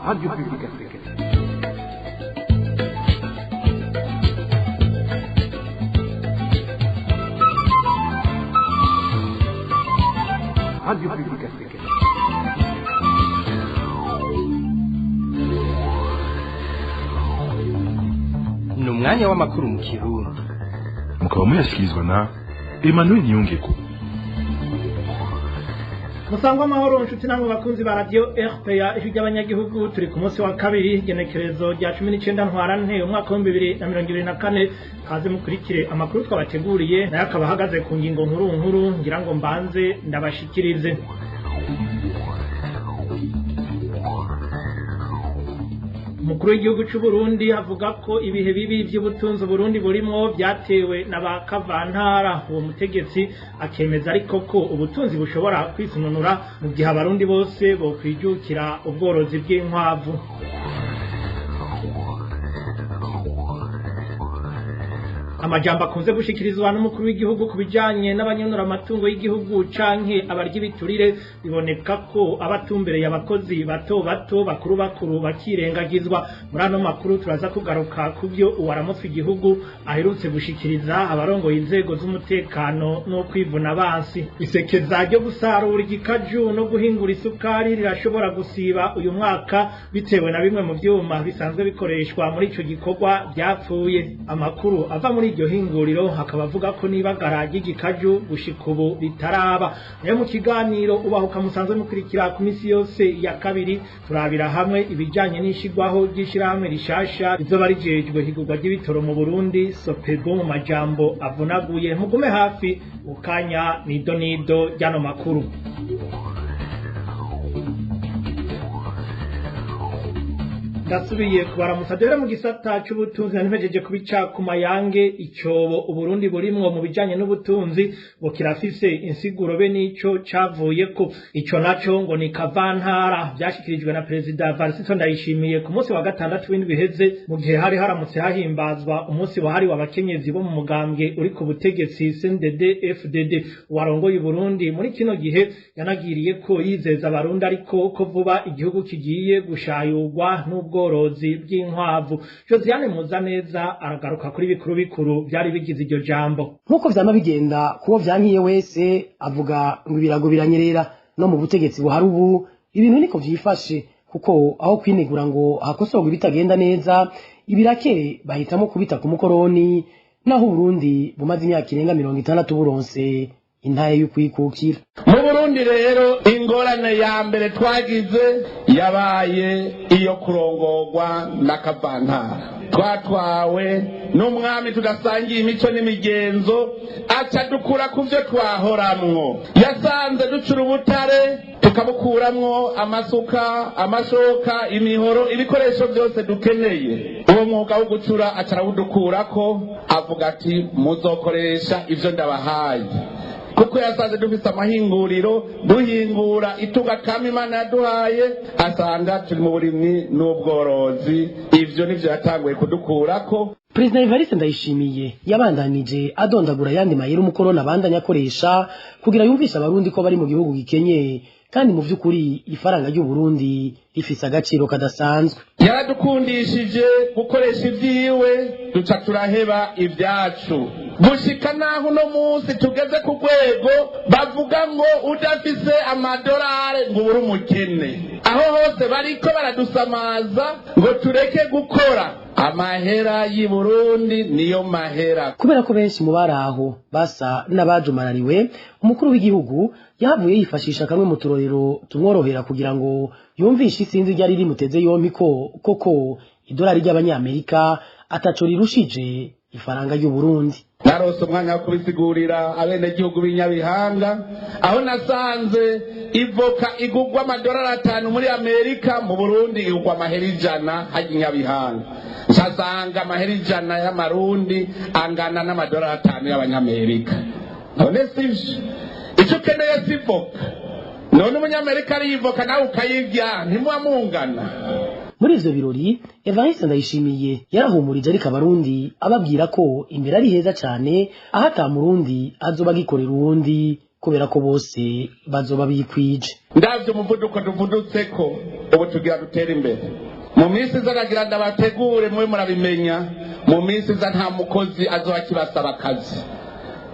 Radio Publique Africaine. Radio Publique Africaine. Ni umwanya w'amakuru mu Kirundi. Mukaba muyashyikirizwa na Emmanuel Niyongeko. Musangwa amahoro, nshuti namwe bakunzi ba Radio RPA, Ijwi ry'Abanyagihugu. Turi ku munsi wa kabiri, igenekerezo rya 19 Ntwarante, umwaka wa 2024. Kaze mukurikire amakuru twabateguriye, nayo akaba ahagaze ku ngingo nkuru nkuru ngira ngo mbanze ndabashikirize. Umukuru w'igihugu c'u Burundi avuga ko ibihe bibi vy'ubutunzi Burundi burimwo vyatewe na ba kavantara. Uwo mutegetsi akemeza ariko ko ubutunzi bushobora kwisununura mu gihe Abarundi bose bokwijukira ubworozi bw'inkwavu. Amajambo akunze gushikirizwa n'umukuru w'igihugu ku bijanye n'abanyonora amatungo y'igihugu canke abarya ibiturire, biboneka ko abatumbereye abakozi bato bato, bakuru bakuru bakirengagizwa. Muri ano makuru turaza kugaruka ku byo uwaramutswe igihugu aherutse gushikiriza abarongoye inzego z'umutekano no kwivuna abansi. Isekeza ryo gusarura igikaju no guhingura isukari rirashobora gusiba uyu mwaka, bitewe na bimwe mu vyuma bisanzwe bikoreshwa muri ico gikorwa vyapfuye. Amakuru ava muri iryo hinguriro akaba avuga ko n'ibagara ry'igikaju gushika ubu ritaraba. Nayo mu kiganiro Ubahuka musanzwe mukurikira ku misi yose ya kabiri, turabira hamwe ibijanye n'ishigwaho ry'ishirahamwe rishasha rizoba rijejwe higurwa ry'ibitoro mu Burundi, Sopebu mu majambo avunaguye. Mugume hafi, ukanya nido nido ry'ano makuru. Ndasubiye kubaramutsa. Dore mu gisata c'ubutunzi, nari kubica ku mayange. Icobo Uburundi burimwo mu bijanye n'ubutunzi ngo kirafise insiguro be n'ico cavuyeko. Ico naco ngo ni kavantara. Vyashikirijwe na Perezida Varisito Ndayishimiye ku munsi wa gatandatu w'indwi iheze, mu gihe hari haramutse hahimbazwa umunsi wahariwe abakenyezi bo mu mugambwe uri ku butegetsi CNDD FDD. Warongoye Uburundi muri kino gihe yanagiriye ko yizeza Abarundi ariko ko vuba igihugu kigiye gushayurwa n'ubworozi bw'inkwavu. Josiane Muzaneza aragaruka kuri bikuru bikuru vyari bigize iryo jambo. Nk'uko vyama bigenda, kuwo vyankiye wese avuga ngo ibirago biranyerera. No mu butegetsi buhari ubu ibintu niko vyifashe, kuko aho kwinegura ngo hakosorwe ibitagenda neza, ibirake bahitamo kubita ku mukoroni, naho Uburundi bumaze imyaka irenga 60 buronse intahe y'ukwikukira. Mu Burundi rero, ingorane ya mbere twagize yabaye iyo kurongorwa n'akavantara. Twatwawe n'umwami tudasangiye imico n'imigenzo, aca dukura ku byo twahoramwo. Yasanze ducura ubutare, tukabukuramwo amasuka, amashoka, imihoro, ibikoresho byose dukeneye. Uwo mwuga wo gucura aca arawudukurako, avuga ati: "Muzokoresha ivyo ndabahaye", kuko yasanze dufise amahinguriro, duhingura itunga kama Imana yaduhaye, asanga turi mu burimyi n'ubworozi. Ivyo nivyo yatanguye kudukurako. Perezida Evariste Ndayishimiye yabandanije adondagura ayandi mayeri umukoroni abandanya akoresha kugira yumvishe Abarundi ko bari mu gihugu gikenye, kandi mu vy'ukuri ifaranga ry'u Burundi rifise agaciro kadasanzwe. Yaradukundishije gukoresha ivyiwe, duca turaheba ibyacu, gushika naho uno munsi tugeze ku rwego bavuga ngo udafise amadolari ngo ubure umukene. Aho hose bariko baradusamaza ngo tureke gukora. Amahera y'i Burundi niyo mahera. Kubera ko benshi mu bari aho basa n'abajumarariwe, umukuru w'igihugu yahavuye yifashisha kamwe mu turorero tumworohera kugira ngo yumvishe isinzi ryari rimuteze yompi ko koko idolari ry'Abanyamerika ataco rirushije ifaranga ry'u Burundi. Narose umwanya wo kubisigurira abenegihugu b'inyabihanga, aho nasanze ivoka igugwa amadolari 5 muri Amerika, mu Burundi igugwa amahera 100 hajya inyabihanga. Nsasanga amahera 100 y'Amarundi angana n'amadolari 5 y'Abanyamerika. None sivyo? Icyo ukeneye si ivoka? None Umunyamerika ariyivoka, nawe ukayirya, ntimuba mungana? Muri ivyo birori, Evariste Ndayishimiye yarahumurije ariko Abarundi, ababwira ko imbere ari heza cane, aho ata Murundi azoba agikorera uwundi. Kubera ko bose bazoba bikwije. Ndavye umuvuduko tuvudutseko ubu, tugira dutere imbere. Mu minsi iza, nagira ndabategure mube murabimenya, mu minsi iza nta mukozi azoba akibasaba akazi,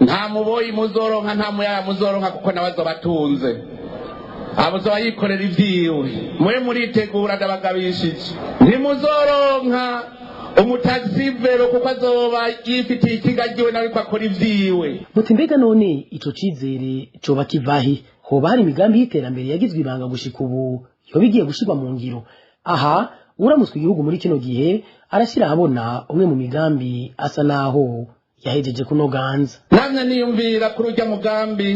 nta muboyi muzoronka, nta muyaya muzoronka, kuko nawe azoba atunze, azoba yikorera ivyiwe. Mube muritegura, ndabagabishije, ntimuzoronka umutaxi-vélo kuko azoba yifitiye ikinga ryiwe, nawe ko akora ivyiwe. Muti mbega none ico cizere coba kivahe? Hoba hari imigambi y'iterambere yagizwe ibanga gushika ubu yoba igiye gushirwa mu ngiro? Aha uramutswe igihugu muri kino gihe arashyira ahabona umwe mu migambi asa naho yahejeje kunoganza. Namwe niyumvira kuri urya mugambi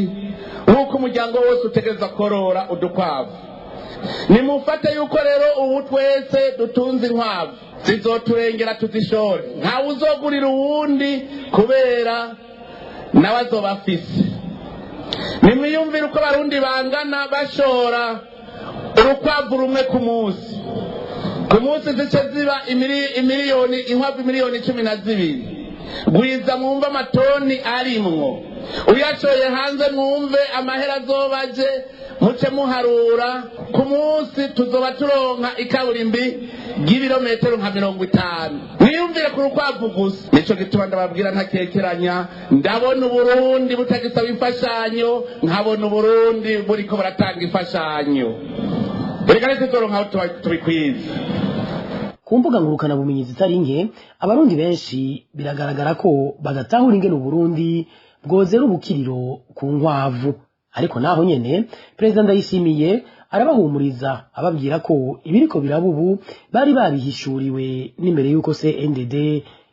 w'uko umuryango wose utegereza korora udukwavu. Nimufate yuko rero ubu twese dutunze inkwavu, zizoturengera tuzishore, ntawe uzogurira uwundi kubera nawe azoba afise. Nimwiyumvire uko Abarundi bangana, bashora urukwavu rumwe ku munsi, ku munsi zice ziba imiliyoni, inkwavu 12 miliyoni. Gwiza mwumve amatoni arimwo, uyashoye hanze mwumve amahera azoba aje, muce muharura. Ku munsi tuzoba turonka ikaburimbi ry'ibirometero nka 50. Mwiyumvire ku rukwavu gusa. Nico gituma ndababwira ntakekeranya, ndabona Uburundi butagisaba imfashanyo, nkabona Uburundi buriko buratanga imfashanyo. Reka ntituzoronka aho tubikwiza. Ku mbuga ngurukanabumenyi zitari nke, Abarundi benshi biragaragara ko badatahura ingene Uburundi bwozera ubukiriro ku nkwavu. Ariko naho nyene Perezida Ndayishimiye arabahumuriza, ababwira ko ibiriko biraba ubu bari babihishuriwe n'imbere y'uko CNDD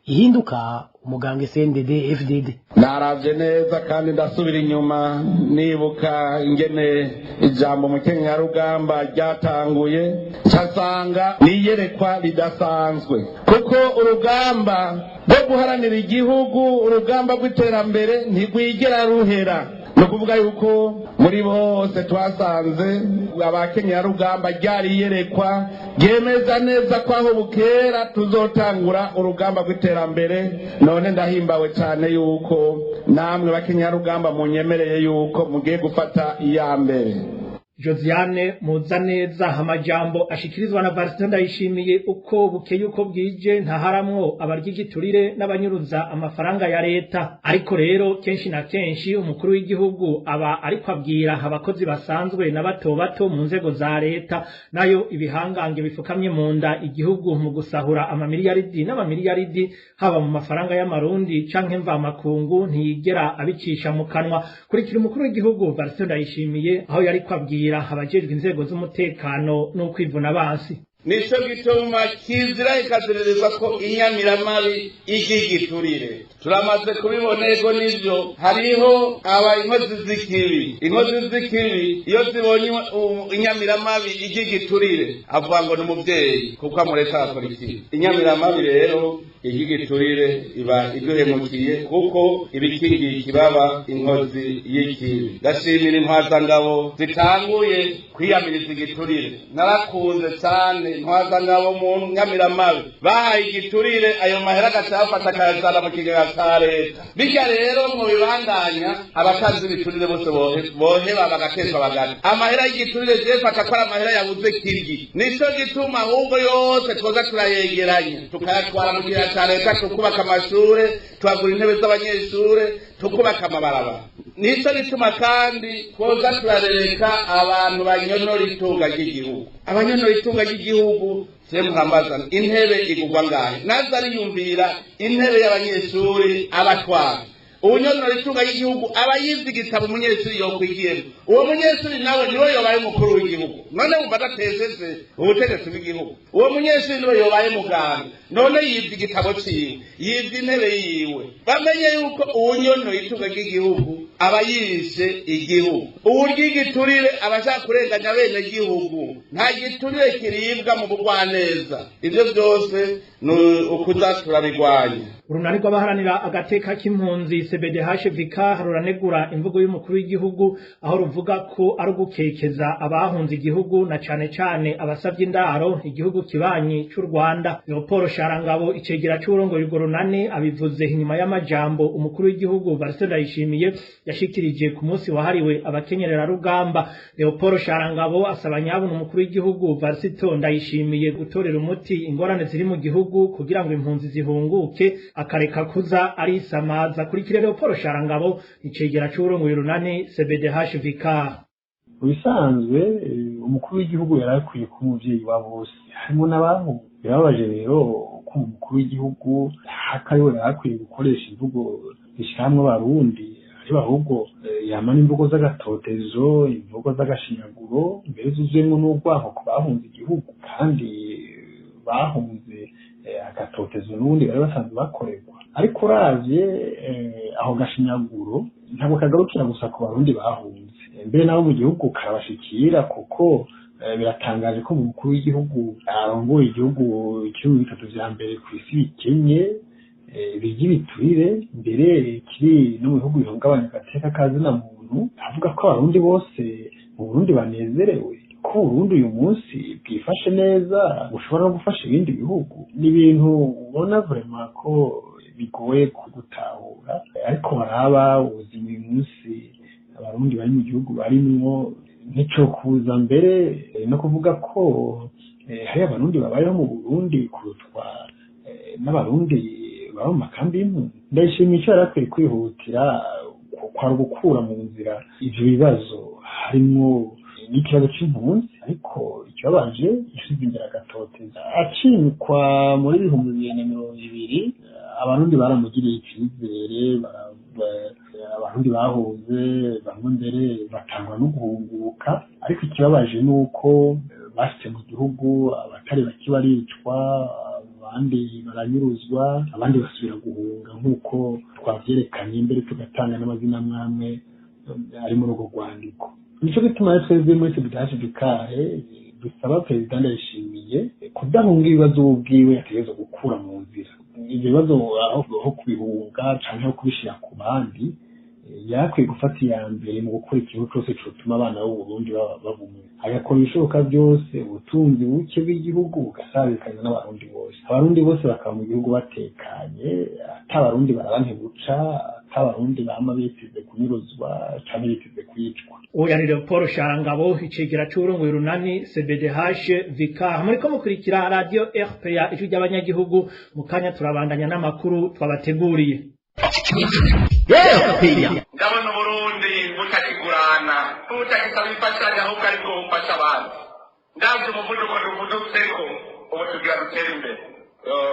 ihinduka umugambwe CNDD FDD. Naravye neza kandi ndasubira inyuma nibuka ingene ijambo mukenyarugamba ryatanguye, nsanga niyerekwa ridasanzwe, kuko urugamba rwo guharanira igihugu, urugamba rw'iterambere ntirwigera ruhera. Ni ukuvuga yuko muri bose twasanze abakenyarugamba ryari iyerekwa ryemeza neza ko aho bukera tuzotangura urugamba rw'iterambere. None ndahimbawe cyane yuko namwe bakenyarugamba munyemereye yuko mugiye gufata iya mbere. Josiane Muzaneza, amajambo ashikirizwa na Valentin Ndayishimiye uko bukeye uko bwije, ntaharamwo abarya igiturire n'abanyuruza amafaranga ya leta. Ariko rero kenshi na kenshi umukuru w'igihugu aba ariko abwira abakozi basanzwe na bato bato mu nzego za leta, nayo ibihangange bifukamye mu nda igihugu mu gusahura amamiliyaridi n'amamiliyaridi, haba mu mafaranga y'amarundi canke mvamakungu, ntiyigera abicisha mu kanwa. Kurikira umukuru w'igihugu Valentin Ndayishimiye aho yariko abwira abajejwe inzego z'umutekano n'ukwivuna abansi. Nico gituma kizira ikaziririzwa ko inyamiramabi igigiturire. Turamaze kubibona, ego nivyo, hariho aba inkozi z'ikibi. Inkozi z'ikibi iyo zibonye inyamiramabi igigiturire, avuga ngo ni umuvyeyi kuko amureka akora ikibi. Inyamiramabi rero igigiturire iba iduhemukiye, kuko ibikingiye ikibaba inkozi y'ikibi. Ndashimira intwazangabo zitanguye kwiyamiriza igiturire. Narakunze cyane intwazangabo mu nyamiramabi bahaye igiturire, ayo mahera agaca bafata akayajana mu kigega ca leta. Bityo rero mu bibandanya, abatazi ibiturire bose boheba bagateshwa bagata amahera y'igiturire. Je fata ko ari amahera yabuze kiryi. Nico gituma ahubwo yose twoza turayegeranya, tukayatwara mu kigega ca leta, tukubaka amashure, tuhagura intebe z'abanyeshure, tukubaka amabarabara. Nico gituma kandi twoza turarereka abantu banyonora itunga ry'igihugu. Abanyonora itunga ry'igihugu, se muhambaza intebe igugwa ngahe? Naza ariyumvira intebe y'abanyeshuri abatwara. Ubunyonora itunga ry'igihugu aba yize igitabo umunyeshuri yokwigiyemo. Uwo munyeshuri nawe niwe yobaye umukuru w'igihugu. None wumva adatesheje ubutegetsi bw'igihugu? Uwo munyeshuri niwe yobaye muganga. None yibye igitabo ciwe, yibye intebe yiwe. Bamenye yuko uwunyonora itunga ry'igihugu aba yishe igihugu. Uburyo igiturire aba ashaka kurenganya bene gihugu. Nta giturire kiribwa mu bugwaneza. Ivyo byose ni ukuza turabigwanya. Urunani rw'abaharanira agateka k'impunzi CBDH VK ruranegura imvugo y'umukuru w'igihugu, aho ruvuga ko ari ugukekeza abahunze igihugu, na cane cane abasavye indaro igihugu kibanyi c'u Rwanda. Leopold Sharangabo, icegera c'uwurongoye urwo runani, abivuze inyuma y'amajambo umukuru w'igihugu Valentin Ndayishimiye yashikirije ku munsi wahariwe abakenyerera rugamba. Leopold Sharangabo asaba nyabuna umukuru w'igihugu Varisito Ndayishimiye gutorera umuti ingorane ziri mu gihugu kugira ngo impunzi zihunguke, akareka kuza arisamaza. Kurikira Leopold Sharangabo, icegera c'uwurongoye urunani CBDH Vicar. Mu bisanzwe umukuru w'igihugu yari akwiye kuba umuvyeyi wa bose, harimo n'abahungu. Birababaje rero ko umukuru w'igihugu akariwe yari akwiye gukoresha imvugo zishyira hamwe Abarundi, ariko ahubwo yamana imvugo z'agatotezo, imvugo z'agashinyaguro, mbere zuzuyemwo n'urwanko ku bahunze igihugu, kandi bahunze agatotezo n'ubundi bari basanzwe bakorerwa. Ariko uravye aho gashinyaguro ntabwo kagarukira gusa ku Barundi bahunze, mbere nabo mu gihugu karabashikira, kuko biratangaje ko umukuru w'igihugu arongoye igihugu kiri mu bitatu vya mbere kw'isi bikenye, birya ibiturire, mbere kiri no mu bihugu bihungabanya agateka ka zina muntu, avuga ko Abarundi bose mu Burundi banezerewe, ko Burundi uyu munsi bwifashe neza, bushobora no gufasha ibindi bihugu. Ni ibintu ubona vraiment ko bigoye kugutahura, ariko baraba ubuzima uyu munsi Abarundi bari mu gihugu barimwo, ntico kuza mbere no kuvuga ko hari Abarundi babayeho mu Burundi kurutwa n'Abarundi baba mu makambi y'impunzi. Ndayishimiye ico yari akwiye kwihutira kwari gukura mu nzira ivyo bibazo, harimwo n'ikibazo c'impunzi. Ariko ikibabaje, yashize imbere agatoteza. Acimikwa muri 2020, Abarundi baramugiriye icizere, Abarundi bahunze bamwe mbere batangwa no guhunguka. Ariko ikibabaje ni uko bashitse mu gihugu abatari bake baricwa, abandi baranyuruzwa, abandi basubira guhunga, nk'uko twavyerekanye mbere tugatanga n'amazina amwe ari muri urwo rwandiko. Nico gituma rero twebwe muri CBDH Vicar dusaba Perezida Ndayishimiye kudahunga ibibazo ubwiwe yategerezwa gukura mu nzira. Ivyo bibazo aho kubihunga canke aho kubishira ku bandi, yarakwiye gufata iya mbere mu gukora ikintu cose cotuma abana b'Uburundi babumwe, agakora ibishoboka byose ubutunzi buke bw'igihugu bugasabikanywa n'Abarundi bose, Abarundi bose bakaba mu gihugu batekanye, ata Abarundi barara ntibuca, ata Abarundi bama biteze kunyuruzwa canke biteze kwicwa. Uwo yari Leopold Sharangabo, icegera c'uwurongoye urunani CBDH Vicar. Muriko mukurikira Radio RPA, Ijwi ry'Abanyagihugu. Mu kanya turabandanya n'amakuru twabateguriye. Ndabona Uburundi butakigurana, butakisaba imfashanyo, ahubwo aribwo bufasha abantu. Ndavye umuvuduko tuvudutseko ubu, tugira dutere imbere.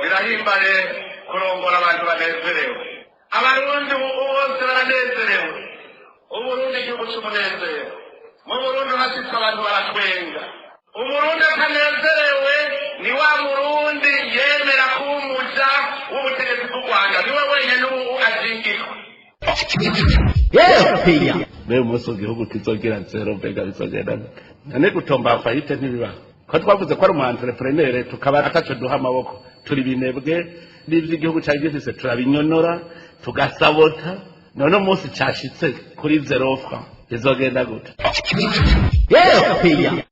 Birahimbare kurongora abantu banezerewe. Abarundi ubu bose baranezerewe. Uburundi igihugu c'umunezero. Mu Burundi hashitse abantu baratwenga. Umurundi atanezerewe ni wa Murundi yemera kuba umuja w'ubutegetsi bw'u Rwanda, niwe wenyene ubu azingirwa. Mbega umunsi igihugu kizogira zéro, mbega bizogenda gute? None gutomba faillite ntibibaho, ko twavuze ko ari umu entrepreneur, tukaba ataco duha amaboko, turi binebwe, n'ivyo igihugu cari gifise turabinyonora, tugasabota. None umunsi cashitse kuri zéro franc bizogenda gute?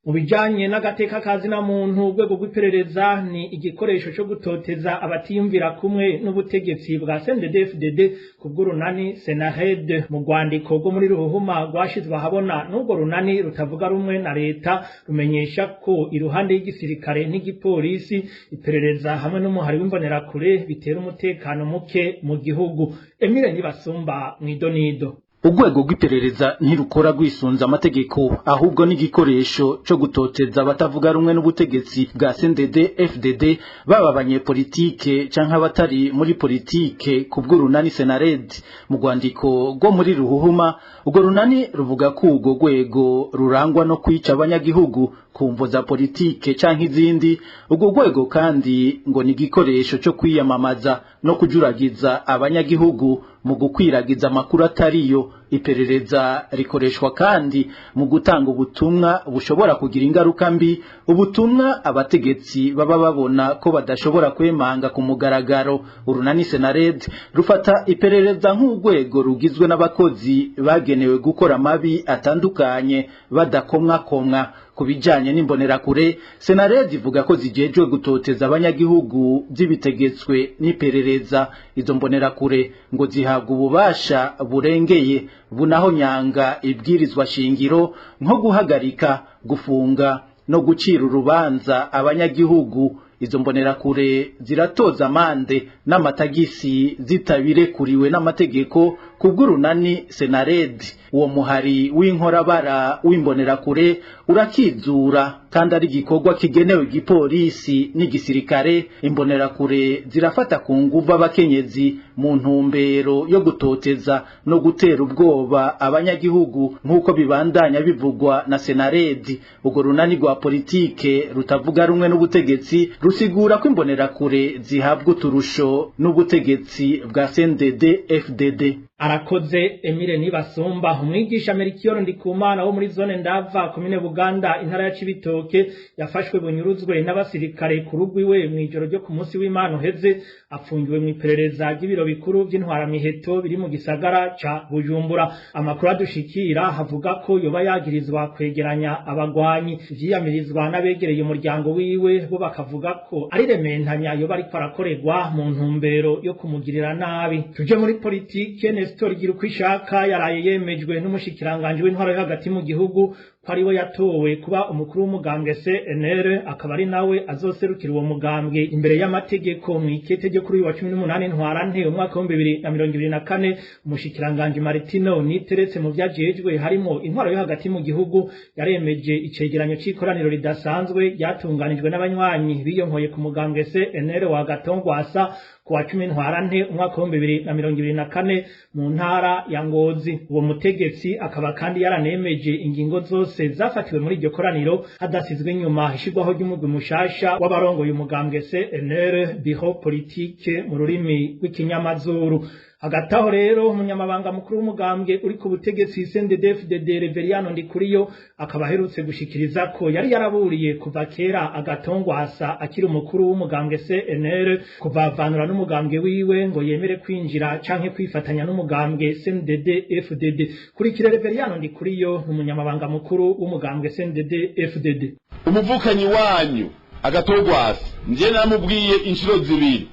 Mu bijanye n'agateka ka zina muntu, urwego rw'iperereza ni igikoresho co gutoteza abatiyumvira kumwe n'ubutegetsi bwa CNDD-FDD, kubw'urunani Senared. Mu rwandiko rwo muri ruhuhuma rwashizwe ahabona n'urwo runani rutavuga rumwe na leta, rumenyesha ko iruhande y'igisirikare n'igipolisi, iperereza hamwe n'umuhari w'imbonerakure bitera umutekano muke mu gihugu. Emile Nibasumba mw'idonido. Urwego rw'iperereza ntirukora rwisunze amategeko, ahubwo n'igikoresho co gutoteza abatavuga rumwe n'ubutegetsi bwa CNDD FDD, baba abanyepolitike canke abatari muri politike, kubw'urunani Senared. Mu rwandiko rwo muri ruhuhuma, urwo runani ruvuga ko urwo rwego rurangwa no kwica abanyagihugu ku mvo za politike canke izindi. Urwo rwego kandi ngo ni igikoresho co kwiyamamaza no kujuragiza abanyagihugu mu gukwiragiza amakuru atariyo. Iperereza rikoreshwa kandi mu gutanga ubutumwa bushobora kugira ingaruka mbi, ubutumwa abategetsi baba babona ko badashobora kwemanga ku mugaragaro. Urunani Senared rufata iperereza nk'urwego rugizwe n'abakozi bagenewe gukora amabi atandukanye badakomwakomwa. Ku bijanye n'imbonerakure, Senared ivuga ko zijejwe gutoteza abanyagihugu zibitegetswe n'iperereza. Izo mbonerakure ngo zihabwa ububasha burengeye Bunaho nyanga ibwirizwa shingiro, nko guhagarika, gufunga no gucira urubanza abanyagihugu. Izo mbonerakure ziratoza amande n'amatagisi zitabirekuriwe n'amategeko. Kubw'urunani Senaredi, uwo muhari w'inkorabara w'imbonerakure urakizura kandi ari igikorwa kigenewe igipolisi n'igisirikare. Imbonerakure zirafata ku nguvu abakenyezi mu ntumbero yo gutoteza no gutera ubwoba abanyagihugu, nk'uko bibandanya bivugwa na Senaredi. Urwo runani rwa politike rutavuga rumwe n'ubutegetsi rusigura ko imbonerakure zihabwa uturusho n'ubutegetsi bwa CNDD FDD. Arakoze Emile Nibasumba. Umwigisha Melchior Ndikumana wo muri zone Ndava, komine Buganda, intara ya Cibitoke, yafashwe bunyuruzwe n'abasirikare ku rugo iwe mw'ijoro ryo ku munsi w'Imana uheze. Afungiwe mu iperereza ry'ibiro bikuru by'intwaramiheto biri mu gisagara ca Bujumbura. Amakuru adushikira havuga ko yoba yagirizwa kwegeranya abagwanyi. Vyiyamirizwa n'abegereye umuryango wiwe, bo bakavuga ko ari rementanya yoba ariko arakorerwa mu ntumbero yo kumugirira nabi. Tuje muri politike. Nestor Girukwishaka yaraye yemejwe n'umushikiranganje w'intwaro yo hagati mu gihugu ko ariwe yatowe kuba umukuru w'umugambwe CNL, akaba ari nawe azoserukira uwo mugambwe imbere y'amategeko. Mu ikete ryo kuri uyu wa 18 Ntwarante umwaka wa 2024, umushikiranganje Martino Niteretse, mu vyajejwe harimo intwaro yo hagati mu gihugu, yaremeje icegeranyo c'ikoraniro ridasanzwe ryatunganijwe n'abanywanyi biyonkoye ku mugambwe CNL wa Gatongwasa ku wa 10 Ntwarante umwaka wa 2024 mu ntara ya Ngozi. Uwo mutegetsi akaba kandi yaranemeje ingingo zose zafatiwe muri iryo koraniro, hadasizwe inyuma ishirwaho ry'umugwi mushasha w'abarongoye umugambwe CNL, bureau politique mu rurimi rw'ikinyamazuru. Hagati aho rero, umunyamabanga mukuru w'umugambwe uri ku butegetsi CNDD-FDD, Reveriyano Ndikuriyo, akaba aherutse gushikiriza ko yari yaraburiye kuva kera Agatongwasa akiri umukuru w'umugambwe CNL kuvavanura n'umugambwe wiwe ngo yemere kwinjira canke kwifatanya n'umugambwe CNDD FDD. Kurikira Reveriyano Ndikuriyo, umunyamabanga mukuru w'umugambwe CNDD FDD. Umuvukanyi wanyu Agatogwasa, njye namubwiye inshuro zibiri: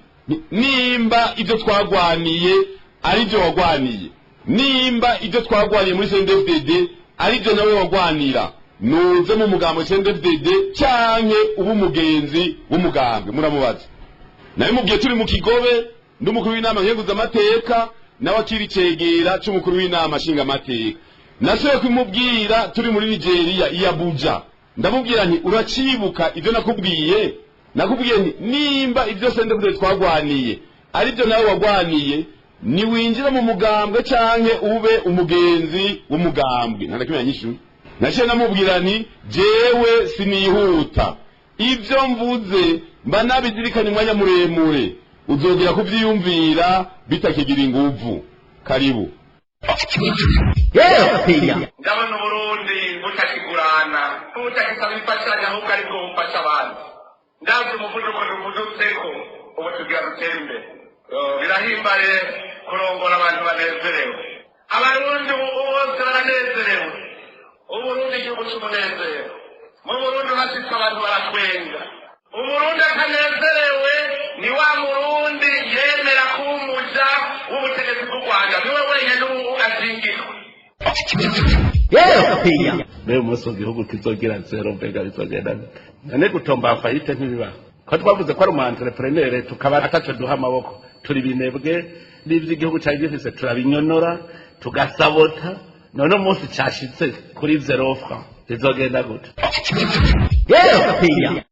nimba ibyo twagwaniye ari byo wagwaniye, nimba ibyo twagwaniye muri CNDD-FDD ari byo nawe wagwanira, nuze mu mugambo CNDD-FDD canke uba umugenzi w'umugambwe. Muramubaza, nabimubwiye turi mu Kigobe, ndi umukuru w'inama nkenguzamateka, nawe akiri icegera c'umukuru w'inama nshingamateka. Nashoboye kumubwira turi muri Nigeria i Abuja, ndamubwira nti: "Uracibuka ibyo nakubwiye? Nakubwiye nti nimba ibyo CNDD-FDD twagwaniye ari byo nawe wagwaniye, niwinjira mu mugambwe canke ube umugenzi w'umugambwe." Nta nakimwe yanyishuye. Naciye namubwira nti: "Jewe sinihuta, ibyo mvuze mba nabizirikanye umwanya muremure, uzogera kuvyiyumvira bitakigira inguvu. Karibu." Ndabona Uburundi butakigurana, butakisaba imfashanyo, ahubwo aribwo bufasha abandi. Ndazi umuvuduko tuvudutseko ubu, tugira dutere imbere. Birahimbare kurongora abantu banezerewe. Abarundi ubu bose baranezerewe. Uburundi igihugu c'umunezero. Mu Burundi bashitse abantu baratwenga. Umurundi atanezerewe ni wa murundi yemera kuba umuja w'ubutegetsi bw'u Rwanda, niwe wenyene ubu azingirwa. Mbega umunsi igihugu kizogira zéro, mbega bizogenda gute? None gutomba faillite ntibibaho, ko twavuze ko ari umu entrepreneur, tukaba ataco duha amaboko, turi binebwe, n'ivyo igihugu cari gifise turabinyonora, tugasabota. None umunsi cashitse kuri zéro franc bizogenda gute?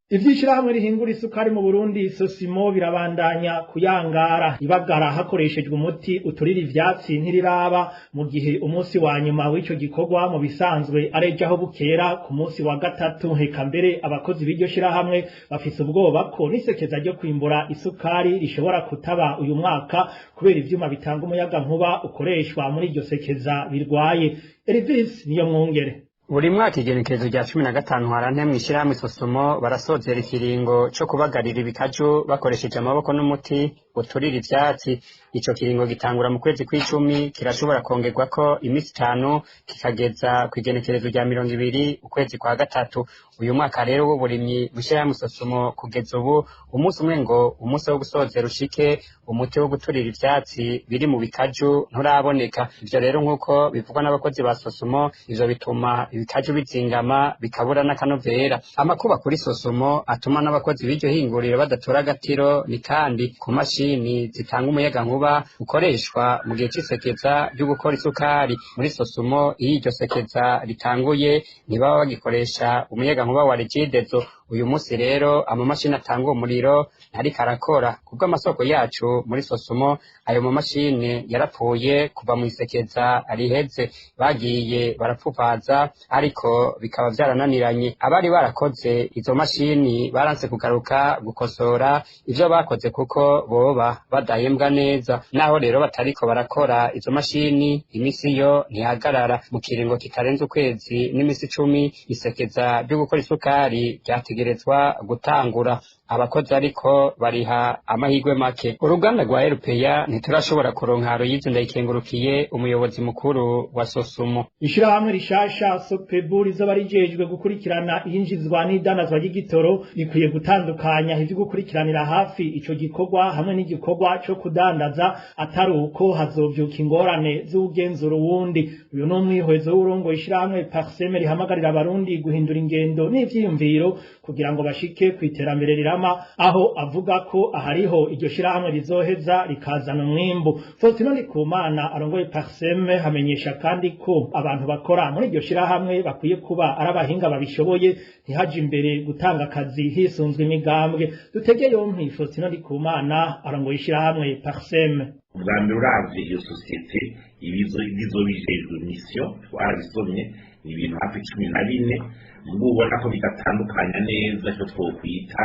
Ivyishirahamwe rihingura isukari mu Burundi Sosimo birabandanya kuyangara. Ibagara hakoreshejwe umuti uturira ivyatsi ntiriraba, mu gihe umunsi wa nyuma w'ico gikorwa mu bisanzwe arejo aho bukera ku munsi wa gatatu. Heka mbere abakozi b'iryo shirahamwe bafise ubwoba ko n'isekeza ryo kwimbura isukari rishobora kutaba uyu mwaka, kubera ivyuma bitanga umuyaga nkuba ukoreshwa muri iryo sekeza birwaye. Elvis niyo mwungere. Buri mwaka igenekerezo rya 15 Ntwarante mw'ishirahamwe Sosumo barasozera ikiringo co kubagarira ibikaju bakoresheje amaboko n'umuti uturira ivyatsi. Ico kiringo gitangura mu kwezi kw'icumi, kirashobora kongerwako imisi 5 kikageza kw'igenekerezo rya 20 ukwezi kwa gatatu. Uyu mwaka rero w'uburimyi mw'ishirahamwe Sosumo kugeza ubu umunsi umwe ngo umunsi wo gusozera ushike, umuti wo guturira ivyatsi biri mu bikaju nturaboneka. Ivyo rero nk'uko bivugwa n'abakozi ba Sosumo, ivyo bituma ibikaju bizingama bikabura n'akanovera. Amakuba kuri Sosumo atuma n'abakozi b'iryo hinguriro badatora agatiro ni kandi ku mashini zitanga umuyagankuba ukoreshwa mu gihe c'isekeza ryo gukora isukari. Muri Sosumo iyo iryo sekeza ritanguye ntibaba bagikoresha umuyagankuba wa Regideso. Uyu munsi rero amamashini atanga umuriro ntariko arakora. Kubw'amasoko yacu muri Sosumo, ayo mamashini yarapfuye kuva mw'isekeza riheze, bagiye barapfupaza ariko bikaba vyarananiranye. Abari barakoze izo mashini baranse kugaruka gukosora ivyo bakoze kuko boba badahembwa neza. Naho rero batariko barakora izo mashini, imisi yo ntihagarara. Mu kiringo kitarenze ukwezi n'imisi 10 isekeza ryo gukora isukari ryategerezwa gutangura. Abakozi ariko bariha amahirwe make. Uruganda rwa RPA ntiturashobora kuronka Ruyizi Ndayikengurukiye, umuyobozi mukuru wa Sosumo. Ishirahamwe rishasha Sopebu rizoba rijejwe gukurikirana iyinjizwa n'idandazwa ry'igitoro rikwiye gutandukanya ivyo gukurikiranira hafi ico gikorwa hamwe n'igikorwa co kudandaza, atari uko hazovyuka ingorane z'ugenzura uwundi. Uyu ni umwihwezo w'urongoye ishirahamwe Parseme rihamagarira abarundi guhindura ingendo n'ivyiyumviro kugira ngo bashike kw'iterambere rirama, aho avuga ko ahariho iryo shirahamwe rizoheza rikazana umwimbu. Faustino Ndikumana arongoye Parseme hamenyesha kandi ko abantu bakora muri iryo shirahamwe bakwiye kuba ari abahinga babishoboye, ntihaje imbere gutanga akazi hisunzwe imigambwe. Dutege yompi Faustino Ndikumana arongoye ishirahamwe Parseme. Ubwa mbere uravye iyo sosiyete ibizo bijejwe mission twarabisomye, ni ibintu hafi 14, mugabo ubona ko bidatandukanya neza icyo twokwita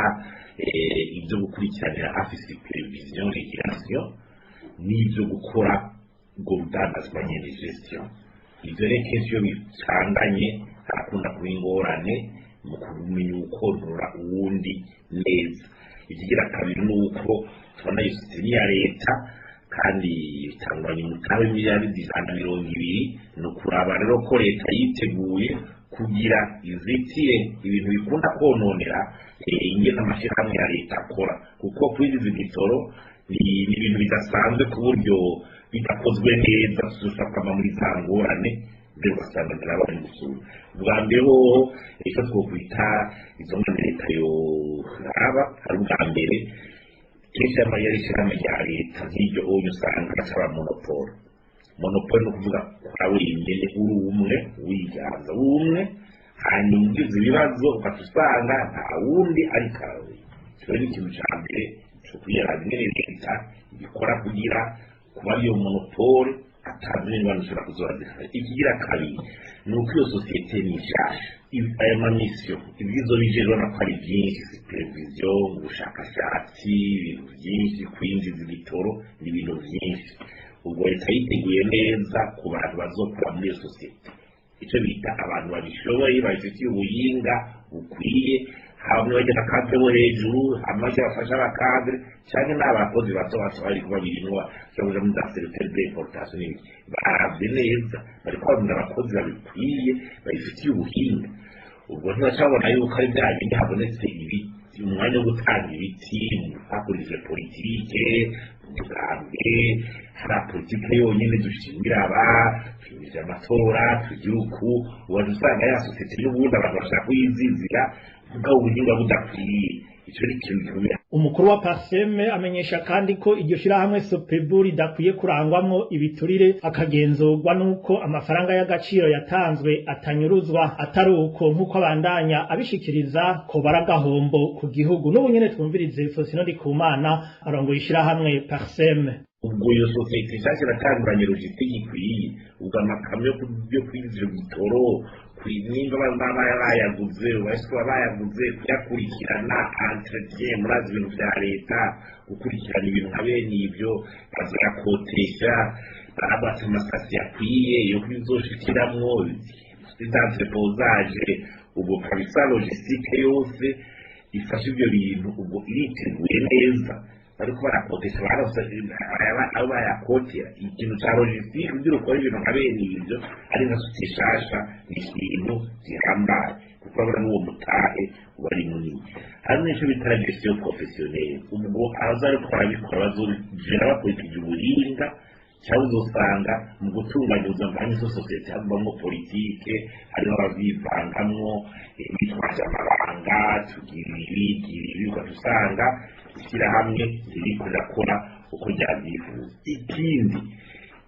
ibyo gukurikiranira hafi supervision regulation n'ibyo gukora ubwo budandazwa nyene gestion. Ivyo rero kenshi iyo bicanganye harakunda kuba ingorane mu kumenya ukontorora uwundi neza. Ikigira kabiri ni uko tubona iyo sosiyete ni iya leta kandi bitanguranye umutahe w'imiliyaridi 120. Ni ukuraba rero ko leta yiteguye kugira izitire ibintu bikunda kononera ingene amashirahamwe ya leta akora, kuko kwinjiza igitoro ni ibintu bidasanzwe ku buryo bidakozwe neza tuzoshobora kwama muri za ngorane, mbere ugasanga zirabaye gusura. Ubwa mbere hoho icyo twokwita izo ngorane leta yoraba ari ubwa mbere kenshi amayeri ishirahamwe rya leta nk'iryo onye usanga basaba monopole. Monopole ni ukuvuga kwa wenyene uri umwe wiganza umwe, hanyuma ugize ibibazo ugaca usanga nta wundi ariko arawe. Ico ni ikintu ca mbere co kwiyaraza ingene leta ibikora kugira kuba ariyo monopole atazi n'ingwano ushobora kuzoba zihari. Ikigira kabiri ni uko iyo sosiyete ni nshasha, aya mamisiyo ibyizo bije urabona ko ari byinshi, supervision, ubushakashatsi, ibintu byinshi, kwinjiza ibitoro ni ibintu byinshi. Ubwo leta yiteguye neza ku bantu bazokora muri iyo sosiyete, icyo bita abantu babishoboye babifitiye ubuhinga bukwiye, haba muri bakadre bo hejuru, haba bafasha abakadre cyangwa n'abakozi bato bato bari kuba birimwo bashobora kuja muri za secteur d'importation n'ibiki. Baravye neza bariko barondera abakozi babikwiye babifitiye ubuhinga. Ubwo ntibacabona yuko ari bya bindi habonetse ibiti umwanya wo gutanga ibiti hakurikije politike mugambwe, hari politike yonyine dushingira aba twimije amatora tugira uku, ubaza usanga ya sosiyete n'ubundi abantu bashaka kuyizizira mugabo ubuhinga budakwiye. Ico ni ikintu gikomeye. Umukuru wa Parseme amenyesha kandi ko iryo shirahamwe Sopebu ridakwiye kurangwamwo ibiturire, akagenzurwa nuko amafaranga y'agaciro yatanzwe atanyuruzwa, atari uko nk'uko abandanya abishikiriza ko baragahombo ku gihugu. N'ubu nyene twumvirize Faustino Ndikumana arongoye ishirahamwe Parseme. Ubwo iyo sosiyete nshasha iratanguranye logistique ikwiye, ubwo amakamyo yo kwinjiza igitoro nimba bayaguze bashobora bayaguze kuyakurikirana entretien, murazi ibintu vya leta gukurikirana ibintu nka bene ivyo, bazoyakotesha barabatse amasasi akwiye yo kubizoshikiramwo. d'entreposage. Ubwo kabisa logistique yose ifasha ibyo bintu ubwo iriteguye neza, bariko barakotesha, baronse abo bayakotera. Ikintu ca logistique kugira ukore ibintu nka bene ivyo ari nka société shasha ni ikintu gihambaye, kuko urabona n'uwo mutahe uba ari munini. Hari n'ico bita la gestion professionnelle, ubwo abazariko barabikora bazogera bakurikije ubuhinga, cyangwa uzosanga mu gutunganya ubuzima bwa n'izo sosiyete havamo politike, harimo ababyivangamwo bitwaje amabanga, tugira ibi, gira ibi, ugaca usanga ishyirahamwe ririko rirakora uko ryabyifuza. Ikindi,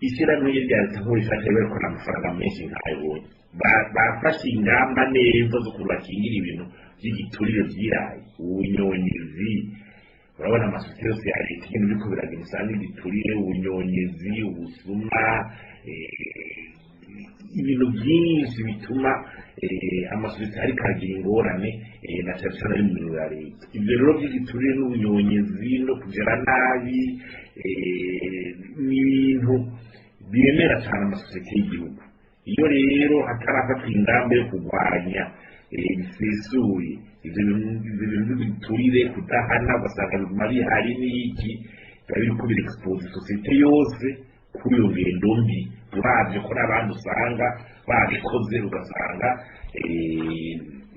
ishyirahamwe rya leta nk'urishasha riba amafaranga menshi nkayo, bafashe ingamba neza z'ukuntu bakingira ibintu by'igiturire byiraye, ubunyonyizi. Urabona amasosiyete yose ya leta ibintu biriko biragenda, usanga igiturire, ubunyonyizi, ubusuma, ibintu byinshi bituma amasosiyete ariko aragira ingorane, na cyane cyane ari mu mirimo ya leta. Ibyo rero by'igiturire n'ubunyonyizi no kugera nabi ni ibintu biremera cyane amasosiyete y'igihugu. Iyo rero hatarafatwa ingamba yo kurwanya bisesuye ivyo bintu by'igiturire, kudahana, ugasanga biguma bihari n'iki, biba biriko birexpose sosiyete yose kuri iyo ngendo mbi. Uravye ko n'abandi usanga babikoze, ugasanga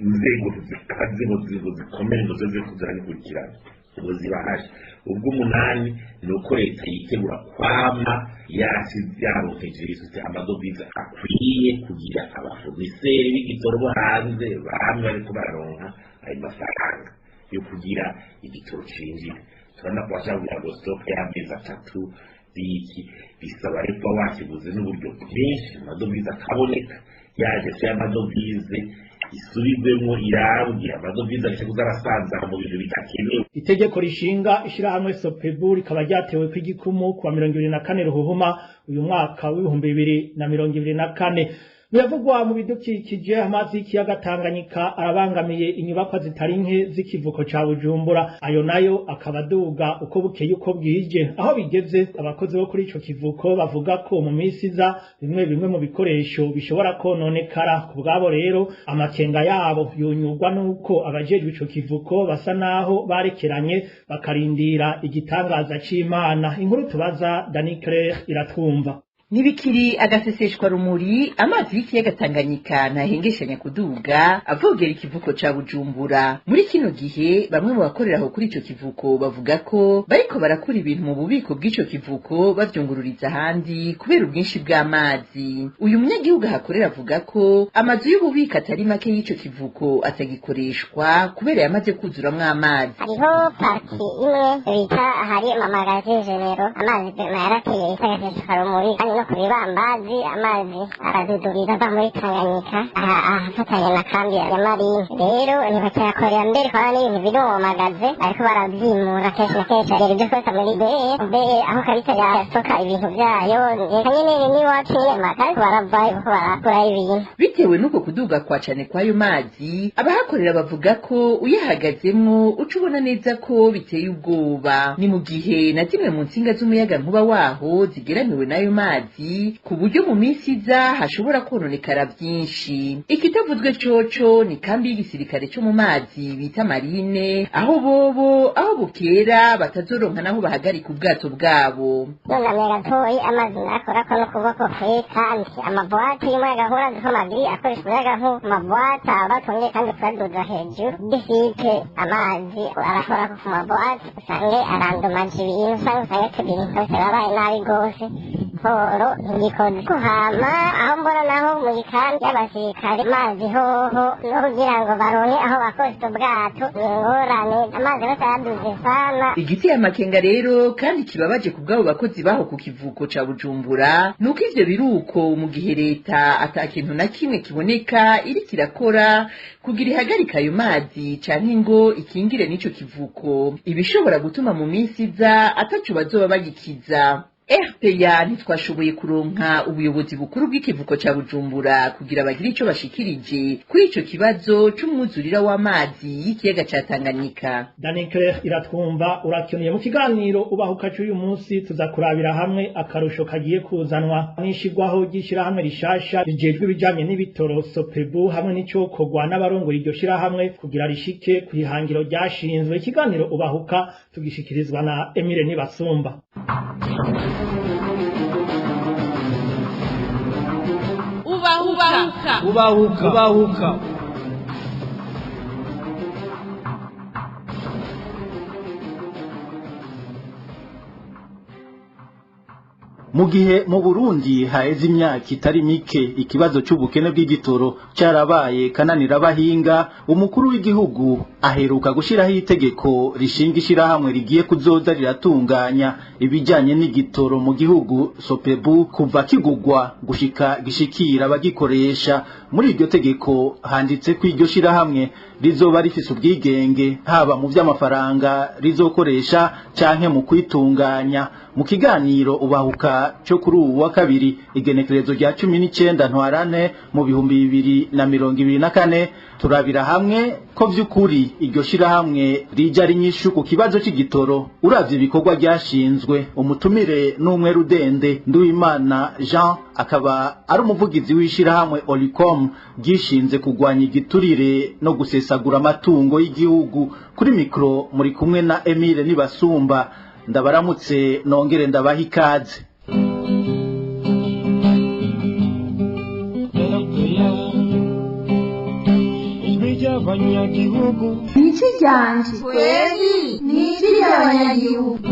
inzego zikaze ngo zikomere ngo zize zirabikurikirana, ubwo zibahasha. Ubw'umunani ni uko leta yitegura kwama yaronkeje isosiyete amadovize akwiye kugira abafournisseurs b'igitoro bo hanze bamwe bariko bararonka ayo mafaranga yo kugira igitoro cinjira. Turabona ko bashaka kugira ngo stock y'amezi 3 y'iki, bisaba rero kuba wakiguze n'uburyo bwinshi, amadovize akaboneka, yaje se y'amadovize isubizwemo, irabwe amadovize areke kuza arasanzara mu bintu bidakenewe. Itegeko rishinga ishirahamwe Sopebu rikaba ryatewe ku igikumu kuwa 24 Ruhuhuma uyu mwaka w'2024. Biravugwa mu bidukikije, amazi y'ikiyaga Tanganyika arabangamiye inyubakwa zitari nke z'ikivuko ca Bujumbura, ayo nayo akaba aduga uko bukeye uko bwije. Aho bigeze, abakozi bo kuri ico kivuko bavuga ko mu minsi iza bimwe bimwe mu bikoresho bishobora kononekara. Ku bwabo rero, amakenga yabo yunyurwa n'uko abajejwe ico kivuko basa naho barekeranye, bakarindira igitangaza c'Imana. Inkuru tubaza Dani Claire Iratwumva. Nibikiri agaseseshwa rumuri, amazi y'ikiyaga Tanganyika ntahengeshanya kuduga avogera ikivuko ca Bujumbura. Muri kino gihe bamwe mu bakorera aho kuri ico kivuko bavuga ko bariko barakura ibintu mu bubiko bw'ico kivuko bavyungururiza ahandi kubera ubwinshi bw'amazi. Uyu munyagihugu ahakorera avuga ko amazu y'ububiko atari make y'ico kivuko atagikoreshwa kubera yamaze kuzuramwo amazi. Hariho partie imwe bita ahari amamagazi généraux, amazi yarateye agaseseshwa rumuri, kandi no ku bibambazi amazi araduduriza ava muri Tanganyika ahafatanye na kambi ya marine. Rero ntibakihakorera mbere, kubona n'ibintu biromagaze bariko baravyimura kenshi na kenshi. Rero ibyo twese muri beye aho kabisa yasoka ibintu vyayo, reka nyene n'iwacu nyene bariko baravayo kuko barakurayo ibintu. Bitewe n'uko kuduga kwa cane kw'ayo mazi, abahakorera bavuga ko uyahagazemwo uca ubona neza ko biteye ubwoba. Ni mu gihe na zimwe mu ntsinga z'umuyagankuba waho zigeramiwe n'ayo mazi, ku buryo mu minsi iza hashobora kononekara byinshi. Ikitavuzwe coco ni kambi y'igisirikare co mu mazi bita marine, aho bobo aho bukera batazoronka naho bahagarika ubwato bwabo. Nunamye gatoyi amazi nakorako n'ukuboko kwe, kandi amaboîtes y'umuyagankuba, urazi ko amagiri akoresha umuyagankuba, amaboîtes aba batongeye kandi kuyaduza hejuru gifite amazi arakorako ku maboîtes, usange arandomaje ibintu, usange ibintu byose babaye nabi rwose, poro ntigikoze kuhama. Aho mbona naho mu gikambi y'abasirikare, amazi hoho no kugira ngo baronke aho bakoresha ubwato ni ingorane, amazi yose araduze sana. Igiteye amakenga rero kandi kibabaje ku bw'abo bakozi baho ku kivuko ca Bujumbura nuko ivyo biruko mu gihe leta ata kintu na kimwe kiboneka iriko irakora kugira ihagarike ayo mazi canke ngo ikingire n'ico kivuko, ibishobora gutuma mu minsi iza ataco bazoba bagikiza. RPA ntitwashoboye kuronka ubuyobozi bukuru bw'ikivuko ca Bujumbura kugira bagire ico bashikirije kuri ico kibazo c'umwuzurira w'amazi y'ikiyaga ca Tanganyika. Dani Claire iratwumva urakeneye. Mu kiganiro ubahuka cy'uyu munsi tuzakurabira hamwe akarusho kagiye kuzanwa n'ishigwaho ry'ishirahamwe rishasha rijejwe ibijanye n'ibitoro Sopebu, hamwe n'icokorwa n'abarongoye iryo shirahamwe kugira rishike kw'ihangiro ryashinzwe. Ikiganiro ubahuka tugishikirizwa na Emile Nibasumba. Ubahuka. Ubahuka. Ubahuka. Mu gihe mu Burundi haheze imyaka itari mike ikibazo cy'ubukene bw'igitoro cyarabaye kananira abahinga, umukuru w'igihugu aheruka gushyiraho itegeko rishinga ishyirahamwe rigiye kuzoza riratunganya ibijyanye n'igitoro mu gihugu, Sopebu, kuva kigugwa gushika gishikira abagikoresha. Muri iryo tegeko handitse ko iryo shyirahamwe rizoba rifise ubwigenge haba mu by'amafaranga rizokoresha canke mu kwitunganya. Mu kiganiro ubahuka cyo kuri ubu wa kabiri, igenekerezo rya 19 ntwarante mu 2024, turabira hamwe ko vy'ukuri iryo shirahamwe rija ari nyishu ku kibazo c'igitoro uravye ibikorwa ryashinzwe. Umutumire n'umwe rudende, Nduwimana Jean, akaba ari umuvugizi w'ishirahamwe Olicom ryishinze kugwanya igiturire no gusesagura amatungo y'igihugu. Kuri mikro muri kumwe na Emile Nibasumba. Ndabaramutse nongere ndabaha ikaze. Niki ryanje kweli, niki ry'abanyagihugu.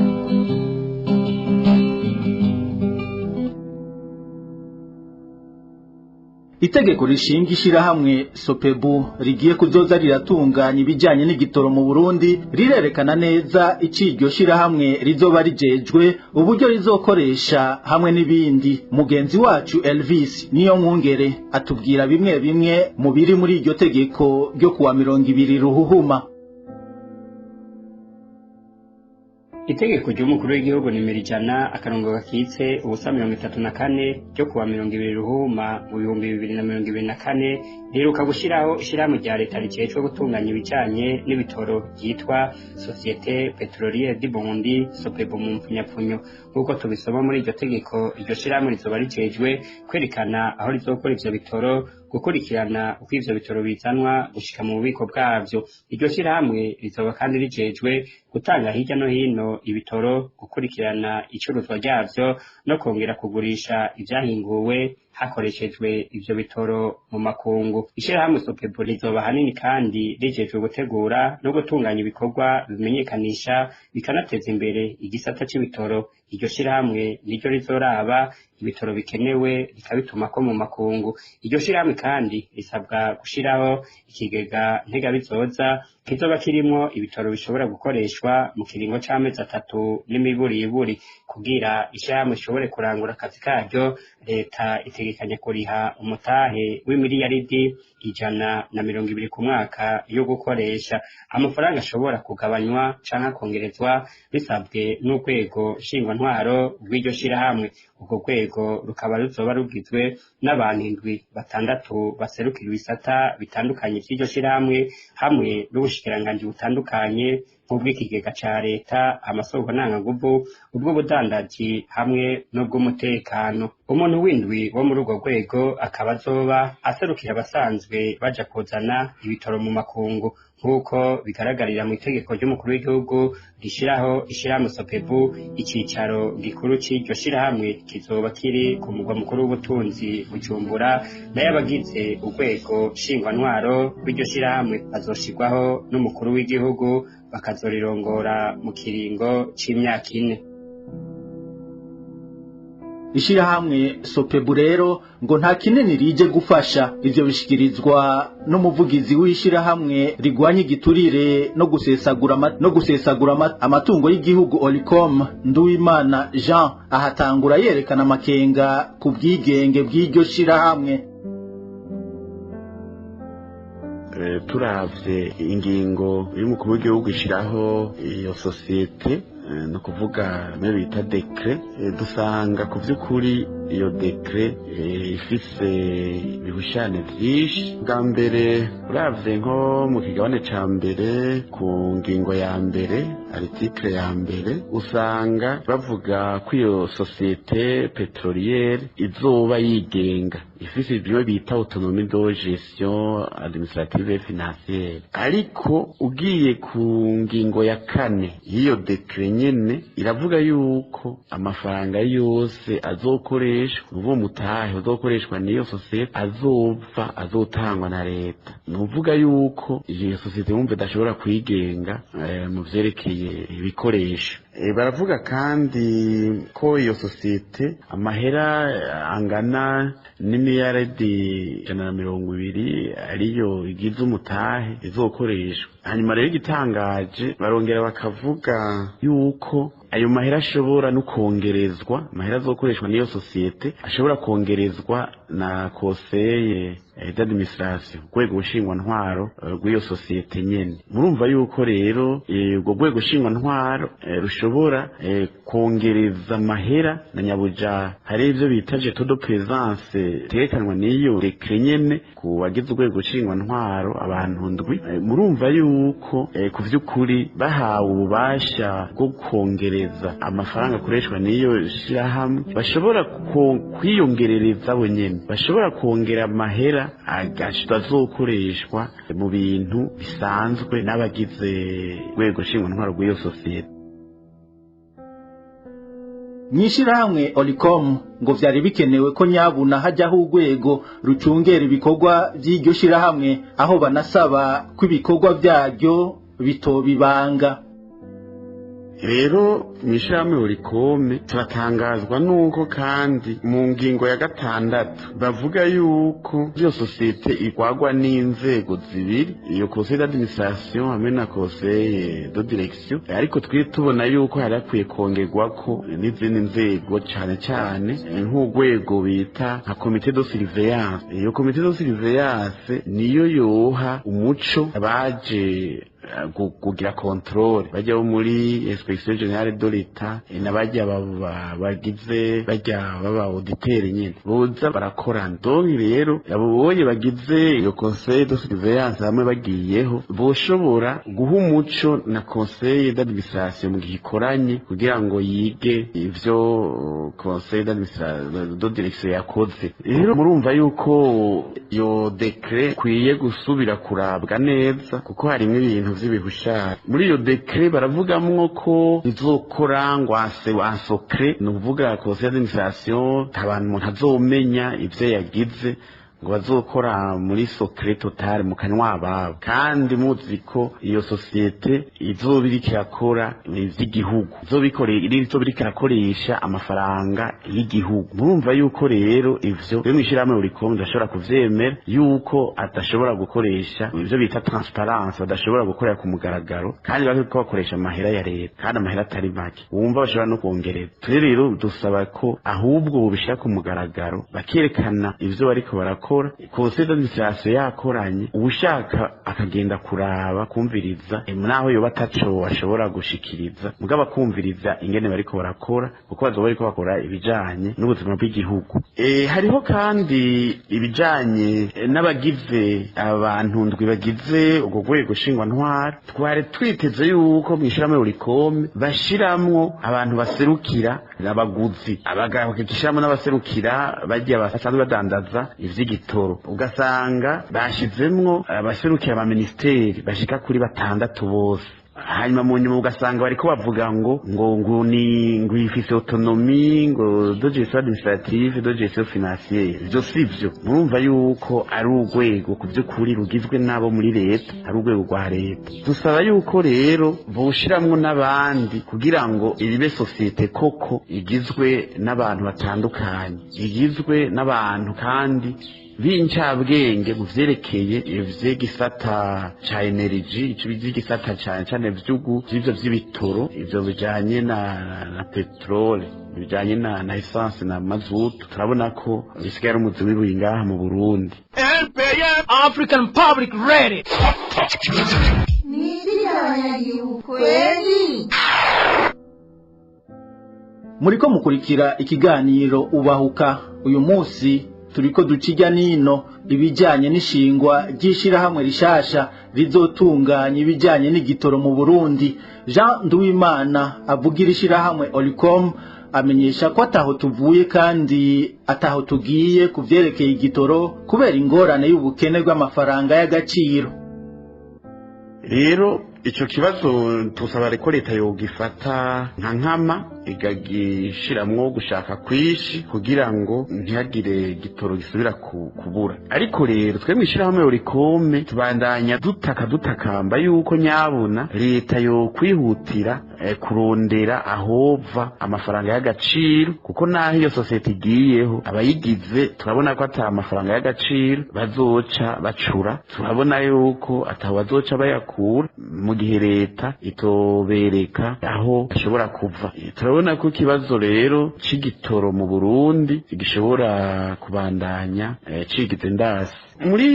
Itegeko rishinga ishirahamwe Sopebu rigiye kuzoza riratunganya ibijyanye n'igitoro mu Burundi rirerekana neza ico iryo shirahamwe rizoba rijejwe, uburyo rizokoresha hamwe n'ibindi. Mugenzi wacu Elvis niyo mwungere atubwira bimwe bimwe mu biri muri iryo tegeko ryo kuwa 20 Ruhuhuma. Itegeko ry'umukuru w'igihugu nimero 100-034 ryo kuwa 20 Ruhuma mu 2024 riheruka gushyiraho ishyirahamwe rya leta rijejwe gutunganya ibijanye n'ibitoro ryitwa Société Pétrolière du Burundi, Sopebu mu mpfunyapfunyo. Nk'uko tubisoma muri iryo tegeko, iryo shyirahamwe rizoba rijejwe kwerekana aho rizokora ivyo bitoro, gukurikirana uko ivyo bitoro bizanwa gushika mu bubiko bwavyo. Iryo shyirahamwe rizoba kandi rijejwe gutanga hirya no hino ibitoro, gukurikirana icuruzwa ryavyo no kongera kugurisha ivyahinguwe hakoreshejwe ivyo bitoro mu makungu. Ishirahamwe Sopebu rizoba hanini kandi rijejwe gutegura no gutunganya ibikorwa bimenyekanisha bikanateza imbere igisata c'ibitoro. Iryo shirahamwe niryo rizoraba ibitoro bikenewe rikabitumako mu makungu. Iryo shirahamwe kandi risabwa gushiraho ikigega ntegabizoza kizoba kirimwo ibitoro bishobora gukoreshwa mu kiringo c'amezi 3 n'imiburiburi. Kugira ishirahamwe ishobore kurangura akazi karyo, leta itegekanya kuriha umutahe w'imiliyaridi 120 ku mwaka yo gukoresha. Amafaranga ashobora kugabanywa canke akongerezwa bisabwe n'urwego nshingwantwaro rw'iryo shirahamwe. Urwo rwego rukaba ruzoba rugizwe n'abantu 7, 6 baserukira ibisata bitandukanye vy'iryo shirahamwe hamwe n'ubushikiranganji butandukanye nk'ubw'ikigega ca leta, amasoko ntanganguvu, ubw'ubudandaji hamwe n'ubw'umutekano. Umuntu w'indwi wo muri urwo rwego akaba azoba aserukira abasanzwe baja kuzana ibitoro mu makungu. Nk'uko bigaragarira mu itegeko ry'umukuru w'igihugu rishiraho ishirahamwe Sopebu, icicaro gikuru c'iryo shirahamwe kizoba kiri ku mugwa mukuru w'ubutunzi Bujumbura, nayo abagize urwego nshingwantwaro rw'iryo shirahamwe bazoshirwaho n'umukuru w'igihugu, bakazorirongora mu kiringo c'imyaka 4. Ishirahamwe Sopebu rero ngo nta kinini rije gufasha. Ivyo bishikirizwa n'umuvugizi w'ishirahamwe rigwanya igiturire no gusesagura amatungo y'igihugu Olicom, Nduwimana Jean. Ahatangura yerekana amakenga ku bwigenge bw'iryo shirahamwe. Turavye ingingo y'umukuru w'igihugu ishiraho iyo sosiyete, ni ukuvuga bimwe bita décret, dusanga ku by'ukuri iyo décret ifise ibihushane byinshi. Bwa mbere, uravye nko mu kigabane ca mbere, ku ngingo ya mbere, article ya mbere, usanga bavuga ko iyo société pétrolière izoba yigenga, ifise ibyo bita autonomie de gestion administrative et financière. Ariko ugiye ku ngingo ya kane y'iyo décret nyene, iravuga yuko amafaranga yose azokoreshwa, uwo mutahe uzokoreshwa n'iyo sosiyete, azova azotangwa na leta. Ni uvuga yuko iyo sosiyete wumva idashobora kwigenga mu vyerekeye ibikoresho. Baravuga kandi ko iyo sosiyete amahera angana n'imiyaridi 120 ariyo igize umutahe izokoreshwa. Hanyuma rero igitangaje, barongera bakavuga yuko ayo mahera ashobora no kongerezwa, amahera azokoreshwa n'iyo sosiyete ashobora kongerezwa na conseil d'administration, urwego ntwaro rw'iyo sosiyete nyene. Murumva yuko rero urwo rwego ntwaro rushobora kongereza amahera na nyabuja hari ivyo bita jeton de présence terekanwa n'iyo décret nyene ku bagize urwego ntwaro, abantu ndwi. Murumva yuko ku vy'ukuri bahawe ububasha bwo kongereza amafaranga akoreshwa n'iyo shirahamwe, bashobora kwiyongerereza bo nyene, bashobora kongera amahera azokoreshwa mu bintu bisanzwe n'abagize urwego ntwaro rw'iyo sosiyete. Mwishirahamwe Olucome ngo vyari bikenewe ko nyabuna hajyaho urwego rucungera ibikorwa vy'iryo shirahamwe, aho banasaba ko ibikorwa vyaryo bitobibanga. Rero mu ishirahamwe Olucome turatangazwa nuko kandi mu ngingo ya gatandatu bavuga yuko iyo sosiyete igwagwa n'inzego zibiri, iyo conseil d'administration hamwe na conseil de direction. Ariko twe tubona yuko hari hakwiye kongerwako n'izindi nzego, cane cane nk'urwego bita nka comité de surveillance. Iyo comité de surveillance niyo yoha umuco abaje kugira contrôle, bajya bo muri inspection générale de l'État n'abajya bagize bajya baba auditeur nyene boza barakorana. Donc rero abo bonye bagize iyo conseil de surveillance hamwe bagiyeho, boshobora guha umuco na conseil d'administration mu gihe ikoranye kugira ngo yige ivyo conseil d'administration de direction yakoze. Rero murumva yuko iyo décret kwiye gusubira kurabwa neza, kuko harimwo ibintu vy'ibihushane. Muri iyo décret baravugamwo ko izokora ngo en secret, ni ukuvuga conseil d'administration abantu umuntu azomenya ivyo yagize, ngo bazokora muri secret total, mu kanwa ababo. Kandi muzi ko iyo sosiyete izoba iriko irakora ivy'igihugu, izoba iriko irakoresha amafaranga y'igihugu. Murumva yuko rero ivyo rero mw'ishirahamwe Olucome ndashobora kuvyemera yuko adashobora gukoresha ivyo bita transparence, badashobora gukorera ku mugaragaro, kandi bariko bakoresha amahera ya leta, kandi amahera atari make, wumva bashobora no kongereza. Twe rero dusaba ko ahubwo bobishira ku mugaragaro, bakerekana ivyo bariko barakora, conseil d'administration yakoranye, uwushaka akagenda kuraba, kumviriza, naho yoba ataco ashobora gushikiriza, mugabo akumviriza ingene bariko barakora, kuko bazoba bariko bakora ibijanye n'ubuzima bw'igihugu. Hariho kandi ibijanye n'abagize, abantu ndwi bagize urwo rwego ntwaro. Twari twiteze yuko mw'ishirahamwe Olucome bashiramwo abantu baserukira abaguzi, bagashiramwo n'abaserukira bajya basanzwe badandaza ivy'igitoro, ugasanga bashizemwo abaserukira amaministeri bashika kuri batandatu bose. Hanyuma mu nyuma ugasanga bariko bavuga ngo ni ngo ifise autonomie ngo de gestion administrative, de gestion financière. Ivyo sivyo. Murumva yuko ari urwego ku vy'ukuri rugizwe n'abo muri leta, ari urwego rwa leta. Dusaba yuko rero boshiramwo n'abandi kugira ngo iribe sosiyete koko igizwe n'abantu batandukanye, igizwe n'abantu kandi b'incabwenge mu vyerekeye ivy'igisata ca energy, ivy'igisata cane cane vy'ivyo vy'ibitoro, ivyo bijanye na petrole, bijanye na essence na mazutu. Turabona ko bisigaye ari umuzi w'ibuye ngaha mu Burundi. African Public Radio. Ni ry'abanyagihugu kweli. Muriko mukurikira ikiganiro Ubahuka. Uyu munsi turiko ducijya nino ibijanye n'ishingwa ry'ishirahamwe rishasha rizotunganya ibijanye n'igitoro mu Burundi. Jean Nduwimana avugira ishirahamwe Olicom amenyesha ko ataho tuvuye kandi ataho tugiye ku vyerekeye igitoro kubera ingorane y'ubukene bw'amafaranga y'agaciro. Rero ico kibazo tusaba ko leta yogifata nka nkama, ikagishiramwo gushaka kwishi kugira ngo ntihagire gitoro gisubira kubura. Ariko rero twe mwishirahamwe Orikome tubandanya dutaka dutakamba yuko nyabuna leta yo kwihutira kurondera ahova amafaranga y'agaciro, kuko naho iyo sosiyete igiyeho abayigize turabona ko ata amafaranga y'agaciro bazoca bacura, turabona yuko ataho bazoca bayakura mu gihe leta itobereka aho ashobora kuva. Turabona ko ikibazo rero c'igitoro mu Burundi gishobora kubandanya cigize ndasi. Muri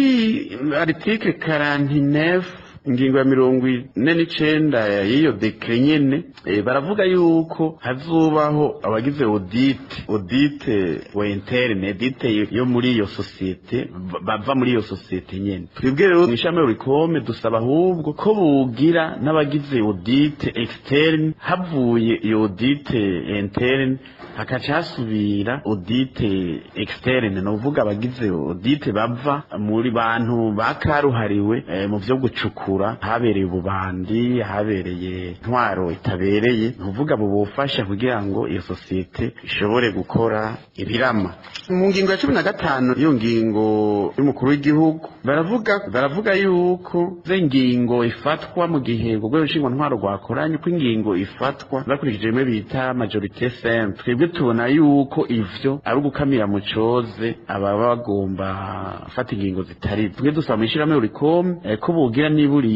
article 49 ingingo ya 49 y'iyo dekre nyene, baravuga yuko hazobaho abagize audit wa interne, audit yo muri iyo societe, bava muri iyo societe nyene. Twebwe rero mw'ishami Orikome dusaba ahubwo ko bugira n'abagize audit externe, havuye iyo audit interne hakaca hasubira audit externe, no kuvuga abagize audit bava muri bantu bakaruhariwe mu vyo gucukura, habereye ububandi, habereye ntwaro itabereye, ntuvuga bubufasha kugira ngo iyo sosiyete ishobore gukora ibirama. Mu ngingo ya 15 iyo ngingo y'umukuru w'igihugu baravuga yuko ze ngingo ifatwa mu gihe urwego nshingwantwaro rwakoranye, ko ingingo ifatwa bakurikije bimwe bita majorité simple. Twebwe tubona yuko ivyo ari ugukamira mu coze ababa bagomba gufata ingingo zitari. Twebwe dusaba mw'ishirahamwe Oricom ko bugira niburi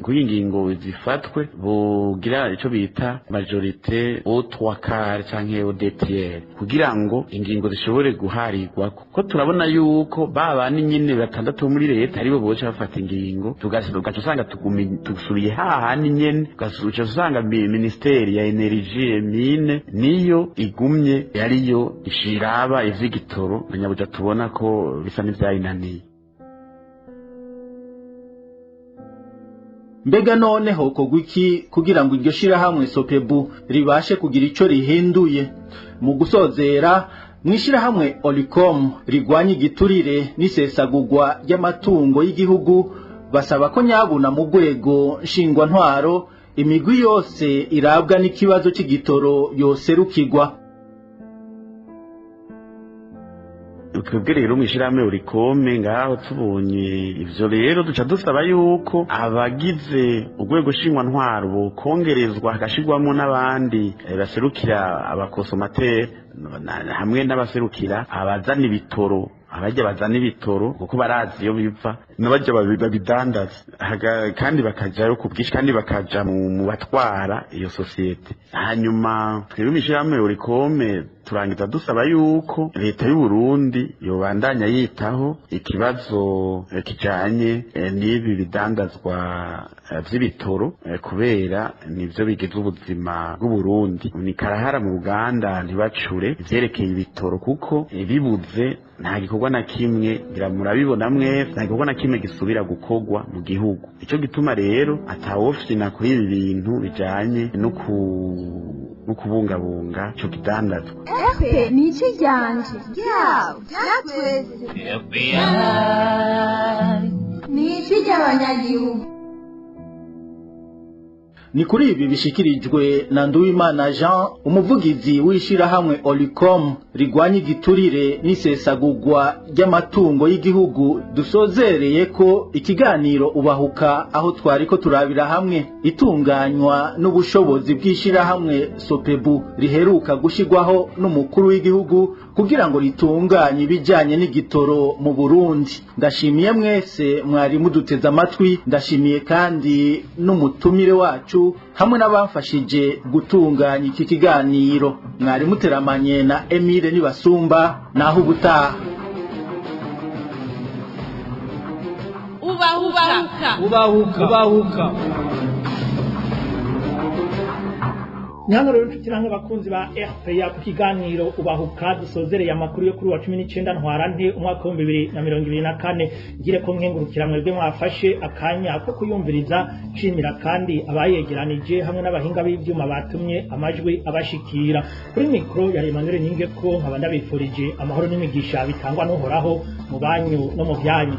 kugira ingingo zifatwe bugira ico bita majorité au 3/4 canke au 2/3 kugira ngo ingingo zishobore guharirwa, kuko turabona yuko babana nyene batandatu muri leta aribo boca bafata ingingo, tugaca usanga tusubiye hahandi nyene, tugaca usanga ministeri ya energie mine niyo igumye yariyo ishiraba ivy'igitoro na nyabuja tubona ko bisa n'ivyayinaniye. Mbega noneho kogwa iki kugira ngo iryo shirahamwe Sopebu ribashe kugira ico rihinduye? Mu gusozera, mw'ishirahamwe Olicom rigwanya igiturire n'isesagurwa ry'amatungo y'igihugu basaba ko nyabuna mu rwego nshingwantwaro imigwi yose irabwa n'ikibazo c'igitoro yoserukirwa. Twebwe rero mw'ishirahamwe Orikome ngaho tubonye ivyo rero duca dusaba yuko abagize urwego nshingwantwaro bokongerezwa hagashirwamwo n'abandi baserukira abakonsomateri hamwe n'abaserukira abazana ibitoro, abajya bazana ibitoro kuko barazi iyo biva n'abajya babidandaza, kandi bakajayo ku bwinshi, kandi bakaja mu batwara iyo sosiyete. Hanyuma twebwe mw'ishirahamwe Orikome turangiza dusaba yuko leta y'u Burundi yobandanya yitaho ikibazo kijanye n'ibi bidandazwa vy'ibitoro, kubera nivyo bigize ubuzima bw'u Burundi. Ni karahara mu ruganda ntibacure ivyerekeye ibitoro, kuko bibuze nta gikorwa na kimwe, ngira murabibona mwese, nta gikorwa na kimwe gisubira gukorwa mu gihugu. Ico gituma rero atawofyina kuri ibi bintu bijanye no kubungabunga ico kidandazwa. Ni iki ryanje ryawe ryatweze, ni iki ry'abanyagihugu. Ni kuri ibi bishikirijwe na Nduwimana Jean, umuvugizi w'ishirahamwe Olicom rigwanya igiturire n'isesagurwa ry'amatungo y'igihugu, dusozereye ko ikiganiro Ubahuka, aho twariko turabira hamwe itunganywa n'ubushobozi bw'ishirahamwe Sopebu riheruka gushirwaho n'umukuru w'igihugu kugira ngo ritunganye ibijanye n'igitoro mu Burundi. Ndashimiye mwese mwari muduteze amatwi, ndashimiye kandi n'umutumire wacu hamwe n'abamfashije gutunganya iki kiganiro. Mwari muteramanye na Emile Nibasumba, naho ubutaha. Ubahuka. Ubahuka. Ubahuka. Nyano rero nshuti namwe bakunzi ba RPA, ku kiganiro Ubahuka dusozereye amakuru yo kuri wa 19 Ntwarante umwaka wa 2024. Ngire ko nkengurukira mwebwe mwafashe akanya ko kuyumviriza, nshimira kandi abayegeranije hamwe n'abahinga b'ivyuma batumye amajwi abashikira. Kuri mikro ya Emmanuel Ninge ko nkaba ndabifurije amahoro n'imigisha bitangwa n'Uhoraho mu banyu no mu byanyu.